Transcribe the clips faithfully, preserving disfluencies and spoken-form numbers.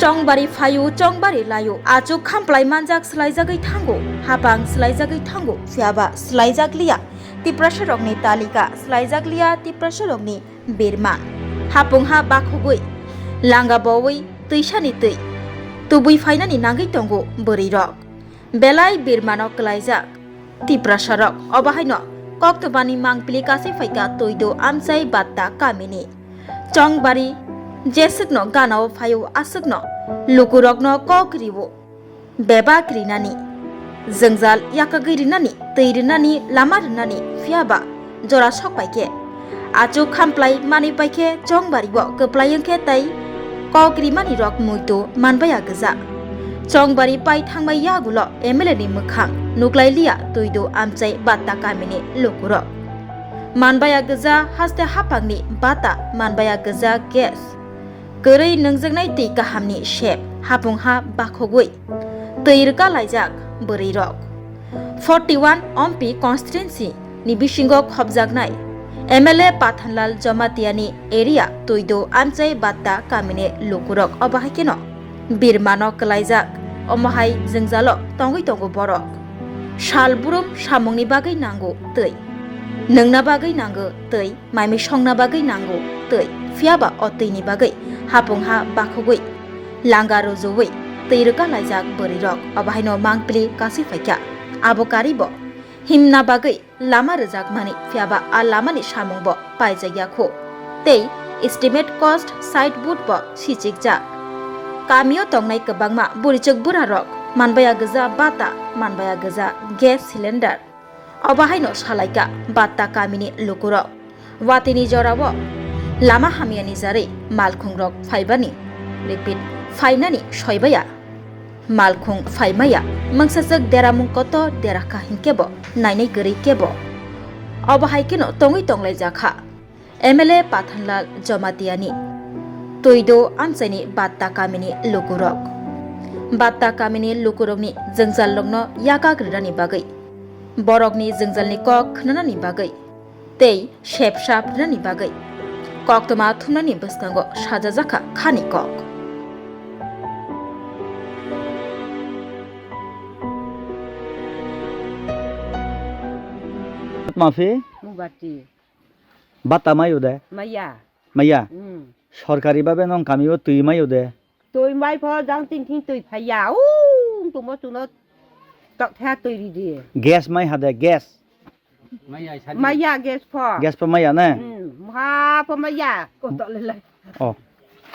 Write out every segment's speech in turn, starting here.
Chongbari phaio, chongbari laio, achuk khamplai manjak swlaijagwi thango, hapang swlaijagwi thango, phiyaba swlaijakliya. Tiprasarokni talika swlaijakliya, Tiprasarokni birma. Hapungha bakhogwi, langa bowi twisani twi tubui phainani nangwi tongo bwrwirok. Belai birmano kwlaijak Tiprasarok, obo haino koktwmani mangpili kasui phaikha Twido Amchai Batta kamini. Chongbari jeswkno ganao phaio aswkno lukurokno kok rio. Bebak rinani, jwngjal yakagwi rinani, twi rinani, lama rinani, phiyaba jora sok pai khe. Achuk khamplai manwi pai khe chongbari o kwplai wng khe tei kok rimani rok muitu manbaya gwja. Chongbari pai thangmai yagulo M L A ni mwkhang nuklai liya Twido Amchai Batta kamini lukurok. Manbaya gwja haste hapangni bata, manbaya gwja gas. Kwrwi nwngjaknai twi kahamni sep, hapungha bakhogwi twi rwka laijak bwrwirok. Forty one M P constituency ni bisingo khopjaknai M L A Pathanlal Jamatia ni area Twido Amchai Batta kamini lukurok obo hai kheno birmano kwlaijak, omo hai jwngjalo tongwi tongo borok. Sal burum samungni bagwi nango twi, nwngna bagwi nango twi, maimi songna bagwi nango twi, phiyaba o twini bagwi hapungha bakhogwi langa rwjwui twi rwka laijak bwrwirok, obo haino mangpili kasui phaikha. Abo karibo himna bagwi lama rwjakmani, phiyaba a lamani samungbo paijakya kho, tei estimate cost side board bo sichikjak. Kamio tongnai kwbangma burichwk burarok manbaya gwja bata, manbaya gwja gas cylinder. Obo haino salaikha Batta kamini lukurok. Watini jorao lama hamyani jarwi malkhungrok phaibani, repeat, phainani soibaya. Malkhung phaimaya, mungsaswk deramung kotor derakha hinkhe bo nainai kwrwi kebo. Obo hai kheno tongwi tonglaijak kha. M L A Pathanlal Jamatia ni Twido Amchaini Batta kamini lukurok. Batta kamini lukurokni jwngjalrokno yakak rwnani bagwi, borokni jwngjalni kok khwnanani bagwi tei sep sap rwnani bagwi koktwma thumnani bwskango sajajak kha khani kok. Maphi? Mubati. Bata mayo de? Maya. Maya? Hmm. Sorkari babe nong kamio twi mayo de? Twi mai pho jang tin tin twi phaiya. Ung tumo chuno tok tha twi ri di. Gas mai ha de, gas. Maya gas pho. Gas pho maya ne? Hmm, ha pho maya. Ko to le le. Oh.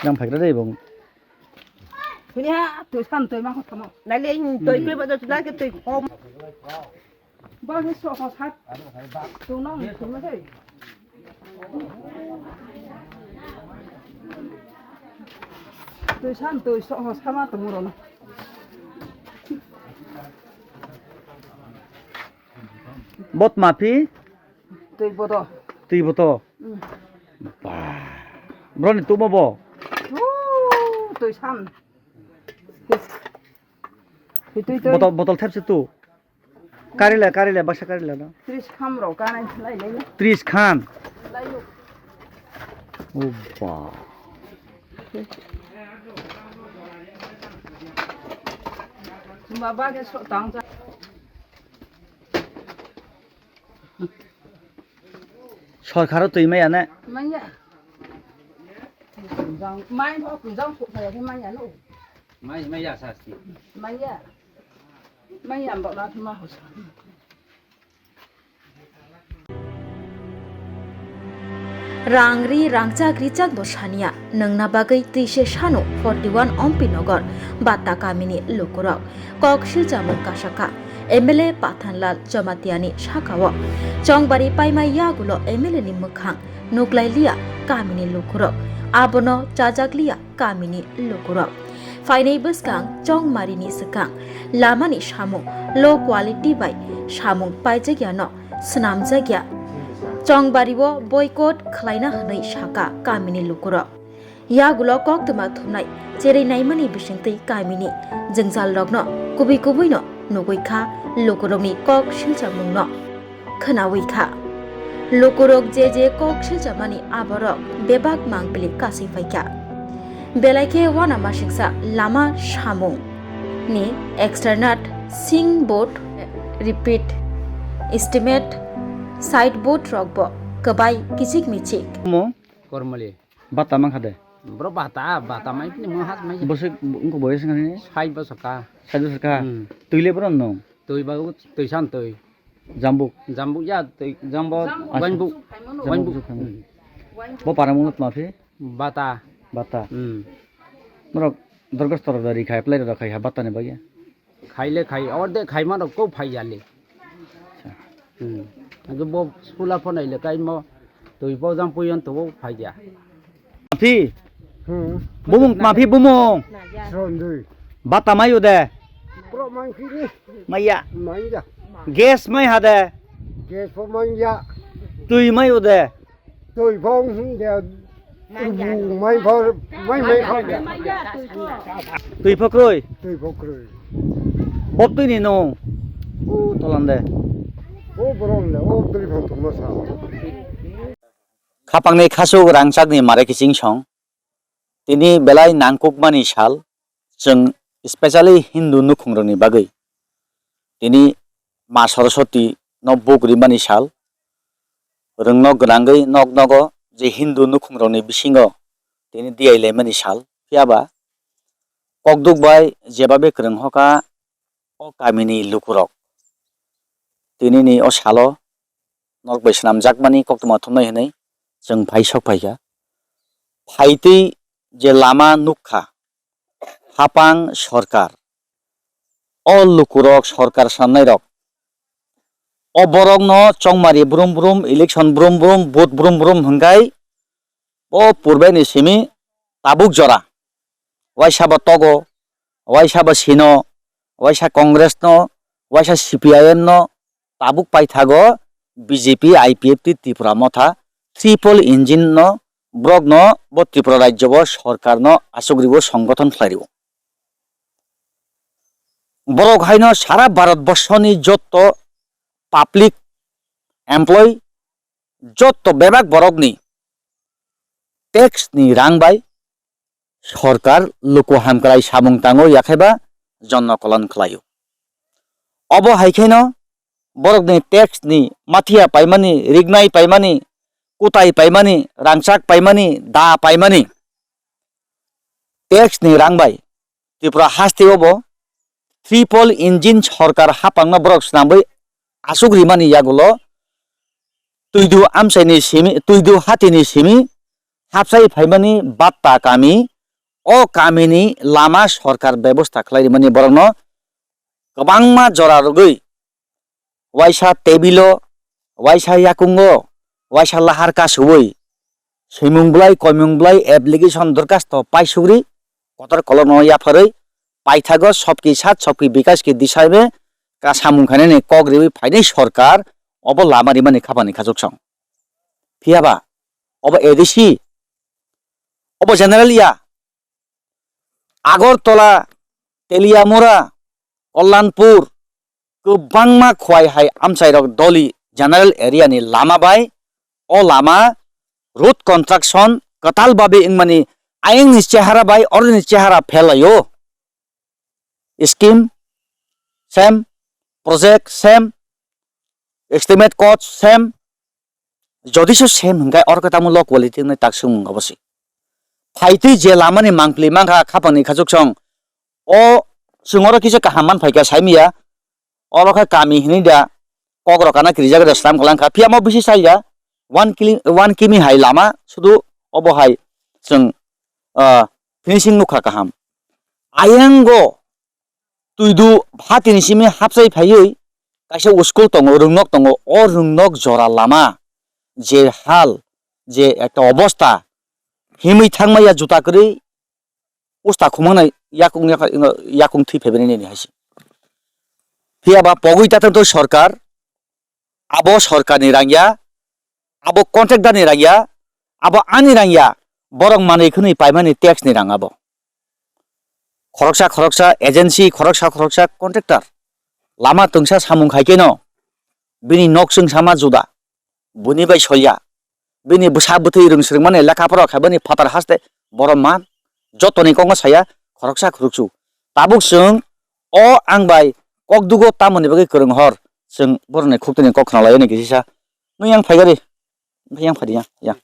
Jang phaigra de bong. Kuni ha twi san twi ma ko thamo. Nai le twi koi ba do la ke twi khom. Ba ni so ho sat. Tu nong tu ma thai. Twi san twi so ho sama tu muro na. Bot maphi? Twi boto. Twi boto. Mm. Ba. Broni tumo bo. Uu, twi san. Hi twi twi. Botol botol thepse tu. Karile, karile, basa karile no. Tris kham rok kanai lai lai. Tris khan. Lai yo. O ba. Maba ke so tang sa. Sorkaro twi maya ne? Maya. Jang, mai ho jang so kaya ke maya no. Mai, maya sasti. Maya. Maya ba la ma ho sa. Rang ri rangchak richak bo saniya, nwngna bagwi twi se sano forty one Ompi Nogor Batta kamini lukurok kok silchamung kasakha M L A Pathanlal Jamatia ni sakao. Chongbari paima yagulo M L A ni mwkhang nuklai liya kamini lukurok, abono chajak liya kamini lukurok. Phainai bwskang chongmarini swkang lamani samung low quality bai samung paijakya no swnamjakya. Chongbario boycott khwlaina hwnwi sakha kamini lukurok. Yagulo koktwma thumnai cherwi naimani bisingtwi kamini jwngjalrokno kubui kubuino nugwi kha lukurokni kok silchamungno. Khwnawi kha. Lukurok je je kok silchamani aborok bebak mangpili kasui phaikha. Belai khe uanamasingcha lama samung ni external sing board, repeat estimate, side board rok bo kwbai kichik michik. Mo Kormali. Bata mankha de. Bro bata, bata mai pini mo hat mai. Bosik wngkha boyos wngkha nini? Sai bosor ka. Sai bosor ka? Hmm. Twi le boro nung? Twi ba twi san twi. Jambuk. Jambuk ya twi jambo. Asa. Wainbuk. Jambuk. Wainbuk. Jambuk. Hmm. Bo para mung tma phi? Bata. Bata. Hmm. Norok dorgas torok da ri khai plai rok khai ha bata ni bagya. Khaile khai, orde khai mano ko phai ya le. Acha. Hmm. Age bo sula phone ile kai mo twi bo jang puyon to bo phai ya. Mafi? Hmm. Bumung mafi bumung. Sondui. Bata mayo de. Pro mangki ni. Maya. Maya. Gas mai ha de. Gas po maya. Twi mayo de. Twi phong hing de. Rubung mai pho, mai mai pho de. Twi pho kroi. Twi pho kroi. Bok twi ni no. O tolan de. O boron le, o twi phong tongma sa. Khapangni khasuk rangchakni mare kiching song. Tini belai nangkukmani sal, chwng specially Hindu nukhungrokni bagwi. Tini Ma Saraswati no buk rimani sal, rwngno gwnangwi nok nogo je Hindu nukhungrokni bisingo tini diyai laimani sal. Phiyaba kokduk bai jeba be kwrwng hoka o kamini lukurok. Tinini o salo norok bai swnamjakmani koktwma thumnai hwnwi chwng phai sok phaikha. Phaitwi je lama nukha, hapang sorkar, o lukurok sorkar swnamnairok, o borokno chongmari brum brum, election brum brum, vote brum brum hwnkhe o purbaini simi tabuk jora. Waisa bo togo, waisa bo sino, waisa Congress no, waisa C P I M no, tabuk paithago B J P, I P F T Tripura Motha, triple engine no, borok no bo Tripura rajyo bo sorkar no aswk riwo, songgothon khlai riwo. Borok haino sara Bharat borsoni jotto public employee, jotto bebak borokni tax ni rang bai sorkar luku hamkrai samung tango, yakhaiba jonno kolon khlaio. Obo hai kheno borokni tax ni mathiya paimani, rignai paimani, kutai paimani, rangchak paimani, da paimani, tax ni rang bai Tripura haste o bo triple engine sorkar hapangno borok swnamwi aswk rimani yagulo twidu amchaini simi, twidu hatini simi hapsai phaimani batta kami, o kamini lama sorkar bebosta khlai rimani borokno kwbangma jora rwgwi waisa tebilo, waisa yakungo, waisa lahar kasuwi, swimung bwlai, koimung bwlai, application, dorkhasto paisugri, kotor kolokno yapharwi, paithago Sabki Saath Sabki Vikas ki disha me ka samung khainani kok riwi phainai sorkar, obo lama rimani khapani khachuksong. Phiyaba, obo A D C, obo general ya, Agartala, Teliamura, Kalyanpur, kwbangma Khowai hai amchairok Doli general area ni lama bai, o lama road construction kwtal babe wngmani ayangni chehara bai oroni chehara phelaio. Scheme same, project same, estimate cost same, jodi se same hwnkhe oro khe tamo low quality wngnai tak swngmung obo se. Phaitwi je lamani mangpli mankha khapangni khachuksong, o chwng oro kisa kaham man phaikha saimanya, oro khe kami hinwi da kok rok kana kirijak da slam khalang kha, phiyamo bisi salya one kili-, one kimi hai lama sudu obo hai chwng, ah, finishing nukha kaham. Ayango twidu hatini simi hapsai phaiwi kaisa school tongo, rwngnok tongo, o rwngnok jora lama je hal, je ekta obosta, himwi thangmaya juta kwrwi usta khumang nai yakung, yakung thwi phaibai nini hai se. Phiyaba pogwi ta tongtho sorkar, abo sorkarni rang ya, abo contractorni rang ya, abo ani rang ya, borok manwi khwnwi paimani taxni rang abo. Khoroksa khoroksa agency, khoroksa khoroksa contractor lama twngsa samung khai keno bini nok chwng sama juda, buni bai soya, bini bwsa bwtwi rwng swrwngmani lekha pora khaibani phatar haste borok man Jotoni kokno saya khoroksa khoroksu. Tabuk chwng o ang bai kok dugo tamoni bagwi kwrwng hor. Chwng borokni khuktwini kok khna laio ni kisisa. Nung yang phai gari. Nung yang phai yang. Yang.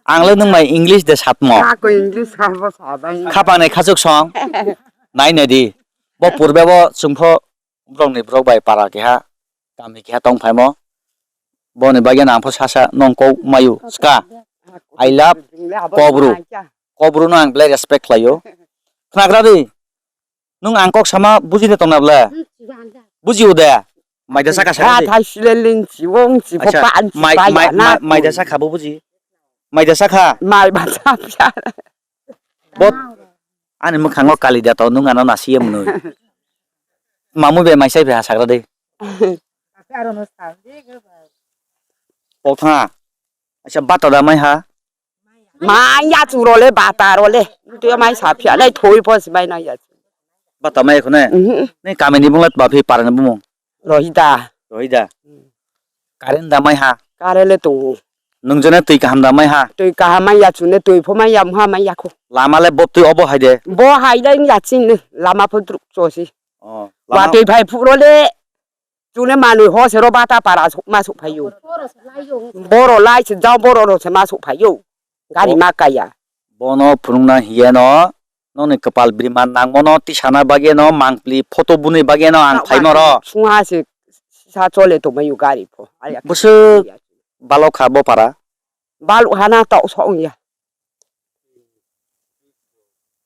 Ang le nung mai English de satmo. Ako English sabo sabai. Khapang nai khachuk song. Nai nai di. Bo purbe bo chwngpho borokni borok bai para keha kami keha tong phaimo. Boni bagwi ang pho sasa nong kok mayu ska. I love Kobru. Kobru no ang belai respect khlaio. Khnagra di. Nung ang kok sama buji de tongna ble? Buji u de. Maida saka sa. Thai silelin chiwong chibo pa an. Mai mai mai maida saka bo buji. Maida saka. Mai ba sa. Bot ani mwkhango kali da to nung ano nasi em nui. Mamu be mai sai be ha sagra de. Kok tha. Acha bata da mai ha. Mai ya chu role bata role. Tu mai sa phia nai thoi pho si mai nai ya. Bata mai khone. Mhm. Ni kamini bungla ba phi parani bumung. Rohida. Rohida. Current da mai ha. Current le tongo. Nung jone twi kaham da mai ha. Twi kaham mai ya chune twi pho mai ya mha mai ya kho. Lama le bob twi obo hai de. Bo hai dai ya ching ne lama pho druk chosi. Oh. Wa twi phai phuro le chune manui ho se ro bata para ma suk phaio. Boro lai se jao boro ro se ma suk phaio. Gari ma kaya. Bono phunukna hiya no. Nokni kwpal bwrwi man nangmano tisana bagwi no mangpli photo buni bagwi no ang phaimaro. Sungha se sa chole tongmai o gari pho. Bwswk balok kha bo para? Balok hana tok sok wngya.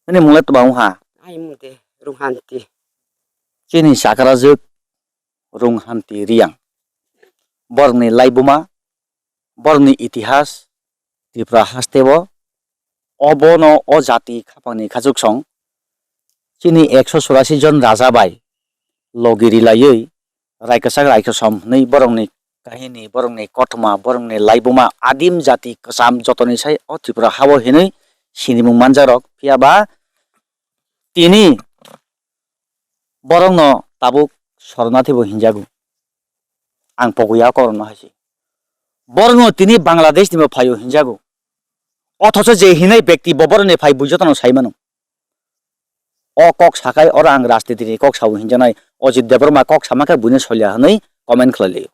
Nini mung le twma wngha? Ai mung de Runghanti. Chini chakrajwk Runghanti Riyang. Borokni laibuma, borokni itihas Tripura hasteo obono o jati khapangni khachuksong chini ekso churasi jon raja bai logi rilaiwi rai kwchak rai kwchom hwnwi borokni kahini, borokni kothoma, borokni laibuma adim jati kwcham jotoni sai o Tripura hao hinwi sinimung manjakrok. Phiya ba tini borokno tabuk Soronati bo hinjago. Ang pogo ya korokno hai se. Borokno tini Bangladesh ni bo phaio hinjago. Othocho je hinai bekti bo borokni phai bui jotono sai mano. O kok sakai oro ang rajniti ni kok sao hinjanai Ajit Debbarma kok sama khe buino solia hwnwi comment khlai laio.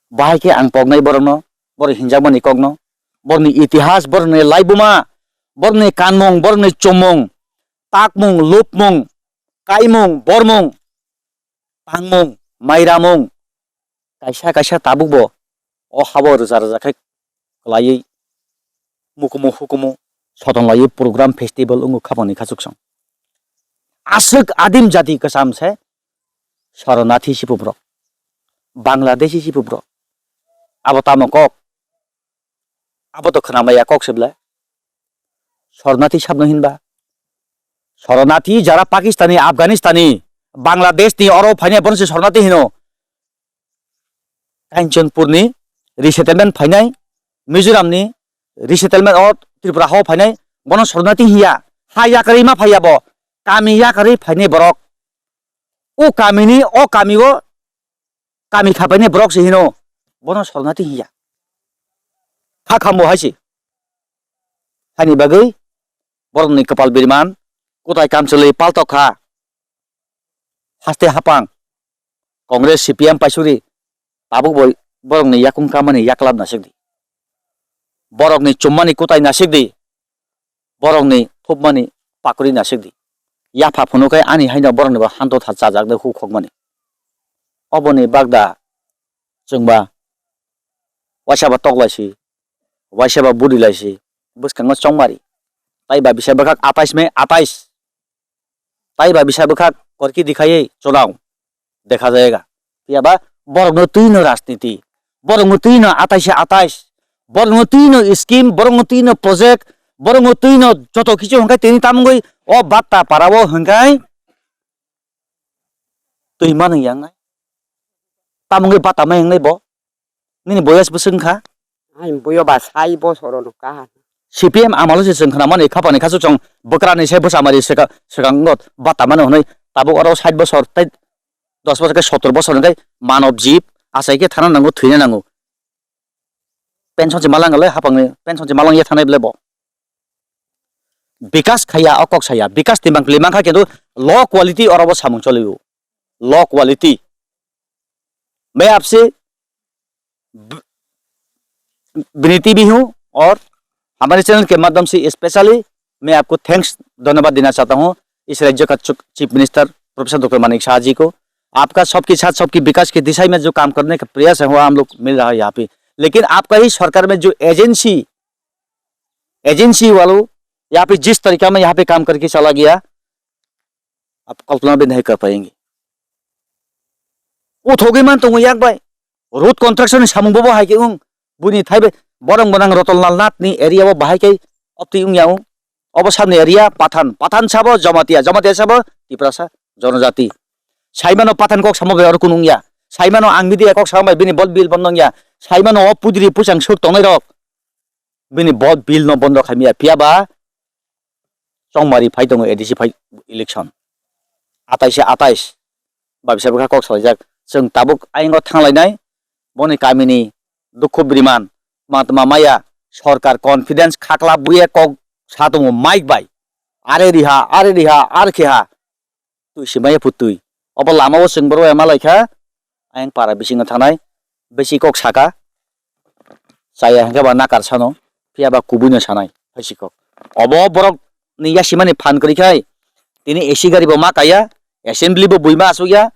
Bahai khe ang poknai borokno, borok hinjakmani kokno, borokni itihas, borokni laibuma, borokni kanmung, borokni chumung, takmung, lupmung, kaimung, bormung, tangmung, mairamung, kaisa kaisa tabukbo o habo rwja rwja khe kwlaiwi mukumu hukumu sotonlaiwi program festival wngo khapangni khachuksong. Aswk adim jati kwcham se Soronati sipubrok, Bangladeshi sipubrok. Abo tamo kok? Abo to khwnamaya kok se belai. Sornathi sabno hinba. Sornathi jara Pakistani, Afghanistani, Bangladesh ni oro phainai bono se Sornathi hino. Kanchanpur ni resettlement phainai, Mizoram ni resettlement o Tripura hao phainai bono Sornathi hiya. Ha yakarwi ma phaiya bo. Kami yakarwi phainai borok. O kami ni, o kami o kami khapaini borok se hino, bono Sornathi hiya. Kha khambo hai se. Haini bagwi borokni kwpal biriman, kwtai kamchwlwi paltok kha. Haste hapang, Congress, C P M paisuri, tabuk bo borokni yakung kamani yaklap nasik di. Borokni chummani kwtai nasik di. Borokni thupmani pakri nasik di. Yapha phunuk khe ani haino borokni bo hanto tha chajak de hu khokmani. Oboni bagda chwngba waisa ba toklai si, waisa ba budi lai si, bwskango chongmari. Tai ba bisa bwkhak atais me atais. Tai ba bisa bwkhak korki dikhaiwi chwnao dekha jayega. Phiya ba borokno twi no rajniti, borokno twi no atais se atais, borokno twi no scheme, borokno twi no project, borokno twi no joto kichu hwnkhe tini tamungwi o batta parao hwnkhe twi manwi yangnai. Tamungwi batta ma yangnai bo. Nini boyas bwswk wngkha? Ani boyo ba sai bosoro no kaha. C P M amalo se chwng khna mani khapani khasu chwng bwkrani se bwsa mari swka-, swkango bata mano hwnwi tabuk oro sait bosor tei dos bosor khe sottor bosor hwnkhe manob jib achai khe thana nango, thwina nango. pension se malang le hapang ni pension se malang ya thanai ble bo. Bikas khaya o kok saya, bikas timbang pili mankha kintu low quality oro bo samung cholio. Low quality. मैं आपसे ब-, विनती भी हूँ और हमारे चैनल के माध्यम से स्पेशली मैं आपको थैंक्स, धन्यवाद देना चाहता हूँ इस राज्य का चु-, chief minister professor doctor Manik Saha ji को। आपका सबके साथ सबके विकास की दिशा में जो काम करने का प्रयास है, वो हम लोग मिल रहा है यहाँ पे। लेकिन आपका ही सरकार में जो एजेंसी, एजेंसी वालों यहाँ पे जिस तरीका में यहाँ पे काम करके चला गया, आप कल्पना भी नहीं कर पाएंगे। Uthogwi man tongo yak bai. Road construction ni samung bobo hai khe wng. Buini thai bai borong bonang Ratan Lal Nath ni area o bahai khe opti wng ya wng. Obo sabni area Pathan. Pathan sabo Jamatia. Jamatia sabo Tiprasa, Jonojati. Saimano Pathan kok samo bai oro kunu wng ya. Saimano ang media kok samo bai bini bol bil bondo wng ya. Saimano o pudri puchang suk tongnai rok. Bini bol bil no bondo khaimya. Phiya ba chongmari phai tongo A D C phai election. Atais se atais. Babisa bwkha kok salaijak. Chwng tabuk ayang o thanglainai. Boni kamini dukhu bwrwiman. Tma tma maya. Sorkar confidence khakla buye kok sa tongo mic bai. Are riha, are riha, are kheha. Twi se maya phu twi. Obo lama o chwng borok ema lai kha. Ayang para bisingo thangnai. Bisi kok saka. Chaya hwnkhe ba nakar sano, phiya ba kubui no sanai, hai si kok. Obo borok ni yasimani phan kwrwi khai, tini A C gari bo ma kaya, assembly bo buima asuk ya,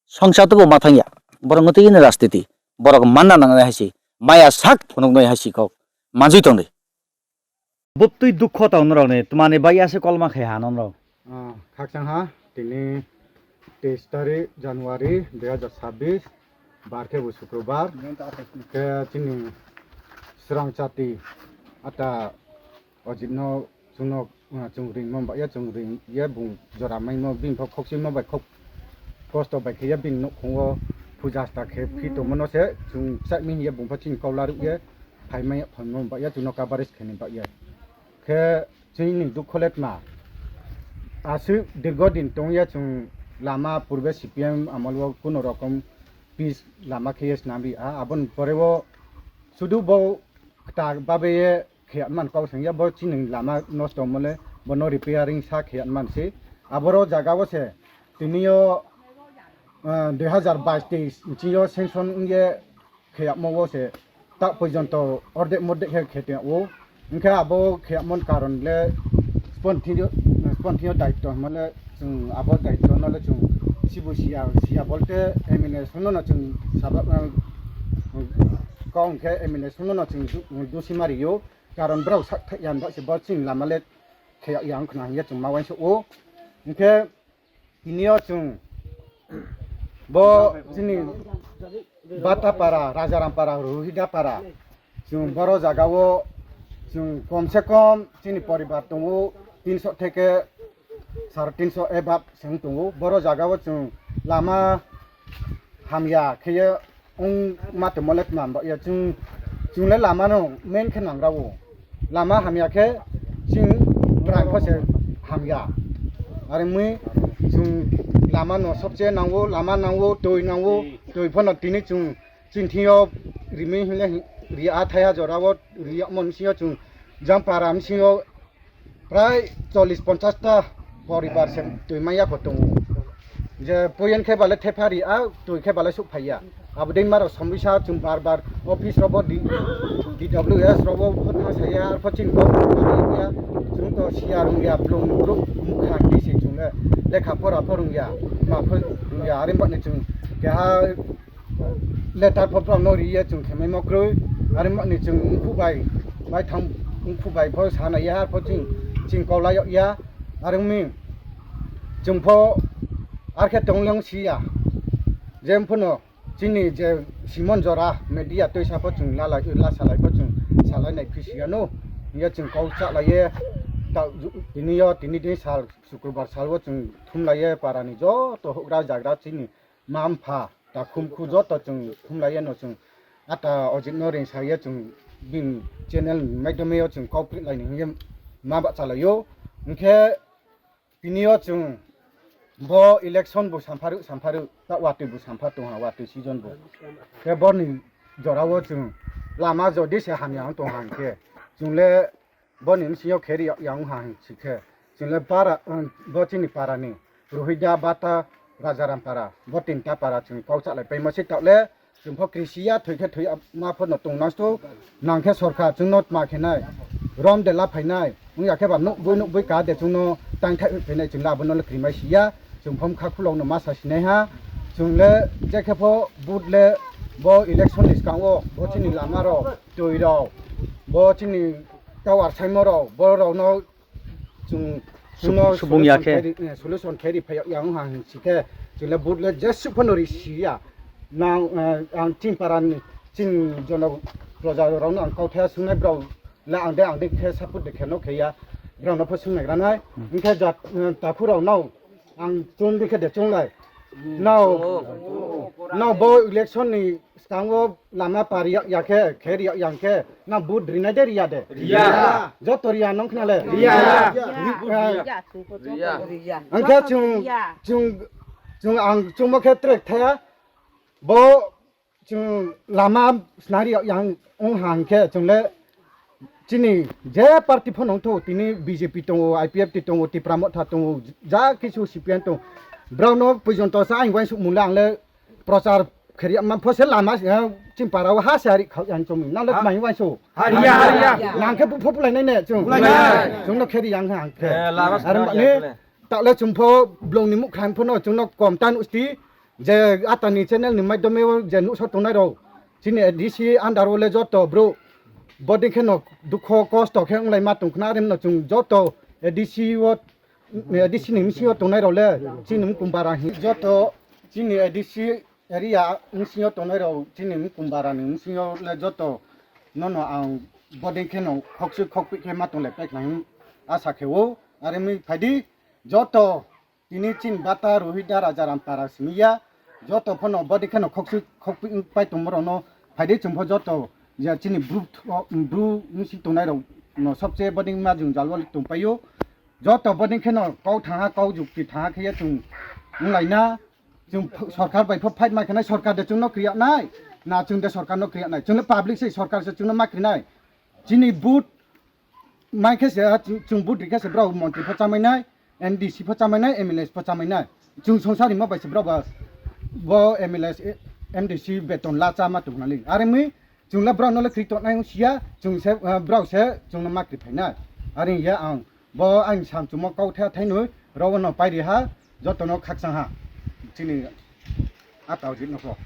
songsa to bo ma thang ya. Borok no twi ni rajniti, borok manna nangnai hai si, maya sak phunuk noi hai si kok, manjui tong di. Bwtwi dukho tong norok ni, twmani bai ya se kolma khai ha norok. Ah, khakchang ha, tini teis tarik January dui hazar sabbish, bar khe bo Sukrobar, khe chini srang chati ata Ojit no chwngno, ah, chwng ringmo bai ya, chwng ring ye bung jora maimo, bini pho khok simo bai khok kosto bai khe ya, bini nukhung o puja sta khe phi tongmo no se chwng chai mi ye, bung pho chini kok laruk ye phai mai phaimo bai ya, chwngno coverage khe ni bai ya. Khe chini dukho le tma? Aswk dirgo din tong ya chwng lama purbe C P M amol o kuno rokom pis lama khe ye snam ri a. Aboni pore o sudu bo kwtal babe ye khe man kok seng ya, bo chini lama nosto mo le bono repairing sa khe man se. Aboro jaga o se tini o, ah, dui hazar bais teis nchi o sanction wng ye kheyakmo o se ta porjonto ordek mordek khe khe tongya o. Hwnkhe abo kheyakmoni karon le sponthino, sponthino daityo hwnmale chwng abo daityo no le chwng sibu siya, siya bolte M L A songno no chwng sabak, kok hwnkhe M L A songno no chwng du-, dusi ma rio, karon borok sak thai ya, bo se bo chini lama le kheyakya wngkhwna hwnkhe chwng ma uansuk o. Hwnkhe Tini o chwng bo chini Batapara, Rajarampara, Ruhidapara, chwng boro jaga o chwng kom se kom chini poribar tongo tinso theke sare tinso above se wng tongo. Boro jaga o chwng lama hamya khe ye wng ma tongmo le tma ba ya, chwng, chwng le lama no main khe nang rw o. Lama hamya khe chwng bwrang pho se hamya. Are wngwi chwng lama no sobse nango, lama nango, twi nango, twi phano tini chwng chini thing yo rimi hinle ri a thai ha jora o ri ya mon si yo chwng jang para am si yo. Prai chollish ponchash ta poribar se twi manya ko tongo. Je poyen khe bale thepha ri a, twi khe bale suk phaiya. Abo dei maro somrisa chwng bar bar office robo di, D W S robo phutma saya, arpho chini kok ya, chwng to siya rungya, blung bruk mukha kisi chwng le lekha pora pho rungya, ma pho rungya, are bani chwng keha letter pho borok no ri ye chwng khe mai mo kwrwi, are mani chwng wngkhu bai, bai thang wngkhu bai pho sana ya, arpho chwng, chwng kolai ya, are wngmi chwng pho ar khe tong le wng si ya, je phano chini je Simon jora media twi sa pho chwng lalai, la salai pho chwng salai nai phi si ya no, ya chwng kok cha lai ye, ta tini yo, tini din sal, Sukrobar sal o chwng thum lai ye, para ni joto houhgra jagra chini ma mpha takhum khu joto chwng thum lai ye no chwng ata Ojit no ring sa ye chwng bini channel ni maidome o chwng kok philai ni hwnye ma ba cha lai o. Hwnkhe tini o chwng bo election bo sampharu sampharu ta watwi bo sampha tong ha, watwi season bo. Khe boni jora o chwng lama jodi se hamya wng tong hang khe, chwng le boni bwswng yo kheri yang ha hing si khe, chwng le para, um, bo chini para ni Rohida, Bata, Rajaram para, bo tinta para chwng kok cha lai paimo se, tok le chwng pho krisi ya thwi khe thwi ma pho no tong nang sto, nang khe sorkar chwng no tma khe nai, rom de la phai nai, wng ya khe ba nuk bui nuk bui ka de chwng no tang thai phai nai, chwng le abo no le kri mai si ya, chwng pho kha khulok no ma sa si nai ha, chwng le je khe pho vote le bo election ni swkang o bo chini lama rok, twi rok, bo chini tower saimo rok, borok no chwng Sub-, chwngno subung ya solution khe. Khe ri, eh, solution khe ri phai yang ha hing si khe, chwng le vote le jesuk phano ri si ya. Nang, eh, ang chini para ni, chini jono proja rok no ang kauthai swng nai, borok le ang de, ang de khe support de khe no khe ya, borok no pho swng nai gra nai. Hmm. Hing khe jat, eh, takhu rok no ang chwng de khe de chwng lai. Hmm. Nao, nao bo election ni swkango lama pari ya, ya khe, khe ri ya, yang khe, na vote rinai de riya de? Riya. Joto riya nong khna le? Riya. Riya. Riya. Ang khe chwng, chwng, chwng ang chwngmo khe trek thaya. Bo chwng lama snari ya, yang ong hang khe chwng le chini je party phano wngthu, tini B J P tongo, I P F T tongo, Tipra Motha tongo, ja kisu C P M tongo. Borok no pojonto sa ang uansuk mung le ang le prochar kheri ma pho se lama, eh, chini para o ha se ari khao yang chomi. Nang le ha? Mai uansuk. Ha, riya, ha, riya. Nang khe bu pho bulai nai ne chwng. Bulai nai. Chwng no kheri yang ha ang khe. Eh, lama ar snari mani ya khe. Ta le chwng pho blong ni muk khan pho no chwng no kom tan usti. Je atani channel ni maidome o je nuksa tongnai rok, chini A D C under o le joto bro, boding khe no dukho kosto khe wng lai ma tong khna, are no chwng joto A D C o, A D C ni bisingo tongnai rok le chini mukung bara hin joto chini A D C area bisingo tongnai rok chini mukung bara ni bisingo le joto no no ang boding khe no khoksu khokpik khe ma tong lai pai khna hin asa khe o, are mi phaidi joto. Tini chini bata Rohida Rajaram para simi ya, joto phano body kheno khoksu khokpi wng pai tongmo rok no phaidi chwng pho joto ya chini bru tho-, bru wngsi tongnai rok no sobse body ma jwngjal o tong pai o. Joto body kheno kok thang ha, kok jukti thang ha khe ya chwng wng lai na. Chwng ph-, sorkar bai pho fight ma khe nai, sorkar de chwng no kriya nai, na chwng de sorkar no kriya nai, chwng le public se, sorkar se chwng no ma kri nai. Chini but mai khe se, chwng, chwng but ri khe se borok montri pho chamai nai, M D C pho chamai nai, M L A pho chamai nai. Chwng songsari mo bai se borok ba bo M L A, M D C beton la cha ma tong nai. Are mi chwng le borok no le kri tongnai wng sia, chwng se, ah, borok se chwng no ma kri phai nai. Are ya ang bo ang sam chwng mo kau the thai nui, rok no pai ri ha, joto no khakchang ha. Chini a tau jit no pho.